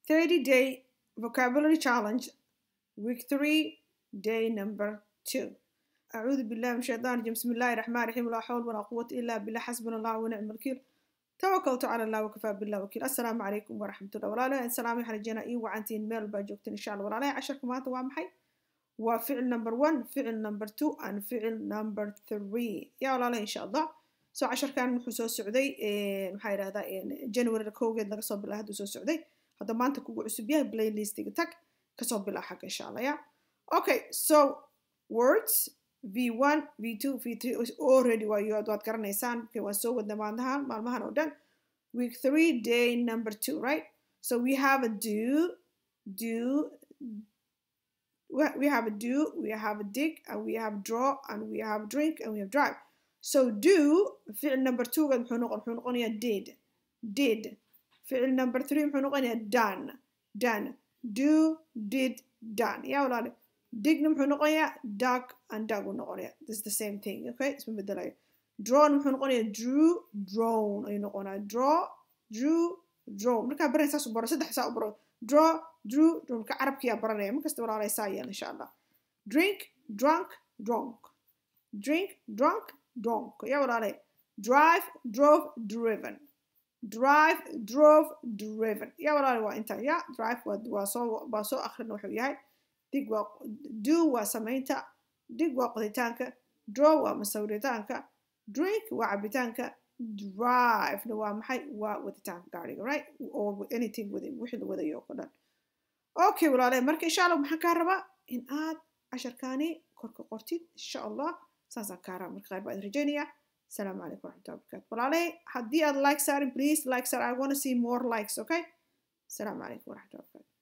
30-day vocabulary challenge, week 3, day number 2. أعوذ بالله من الشيطان الرجيم. بسم الله الرحمن الرحيم. لا حول ولا قوة إلا بالله، حسبنا الله ونعم الوكيل، توكلت على الله وكفى بالله وكيل. السلام عليكم ورحمة الله. Walaalahay, salaam. Waxaan rajeynaa ii wacantiin meel baa joogteen, insha Allah. Walaalahay, casharka maanta waa maxay? Waa ficil number 1, ficil number 2 and ficil number 3, yaa walaalahay, insha Allah. So casharkan wuxuu soo socday, maxaa yidhahdaa, January 1geed laga soo bilaa hadduu soo socday. Hadda maanta kugu cusub yahay, playlistiga tag, kasoo bilaa xagga, insha Allah. Ya, okay. So words V1, V2, V3 already waa waad garanaysaan. Okay, waan soo wadna maalmahan, maalmahan oo dhan. Week 3, day number 2, right? So we have a do, do, we have a do, we have a dig, and we have draw, and we have drink, and we have drive. So do, ficil number 2 muxuu noqonayaa? Did, did. Ficil number 3 muxuu noqonayaa? Done, done. Do, did, done, yaa walaale. Digna muxuu noqonayaa? Dug and dug uu noqonayaa. This is the same thing, okay? Isma bedelayo. Drawn muxuu noqonayaa? Drew, drawn ayuu noqonayaa. Draw, drew, draw. Markaa baran saas u baro, saddex saa u baro: draw, drew, draw. Marka carabkiyaa baranaya markasta, walaalay, saa yeel, insha Allah. Drink, drunk, drunk. Drink, drunk, drunk, yaa walaalay. Drive, drove, driven. Drive, drove, driven, yaa walaalay. Waa intaa. Ya, drive waa soo akhrina wuxuu yahay. Dig waa, do waa samaynta, dig waa qoditaanka, draw waa masawiritaanka, drink waa cabitaanka, drive-na waa maxay? Waa waditaanka gaariga, right? Or anything within wixii la wadayo oo dhan. Okay, walaalay, marka insha Allah maxaan kaa rabaa? In aad casharkaani korka qortid, insha Allah. Saasaan kaa rabaa. Marka khayr baa idin rajaynayaa. Asalaamu calaykum waraxmatullahi wabarakatu. Walaalay, haddii aad like saarin, please like saar. I want to see more likes, okay? Asalaamu calaykum waraxmatullahi wabarakatu.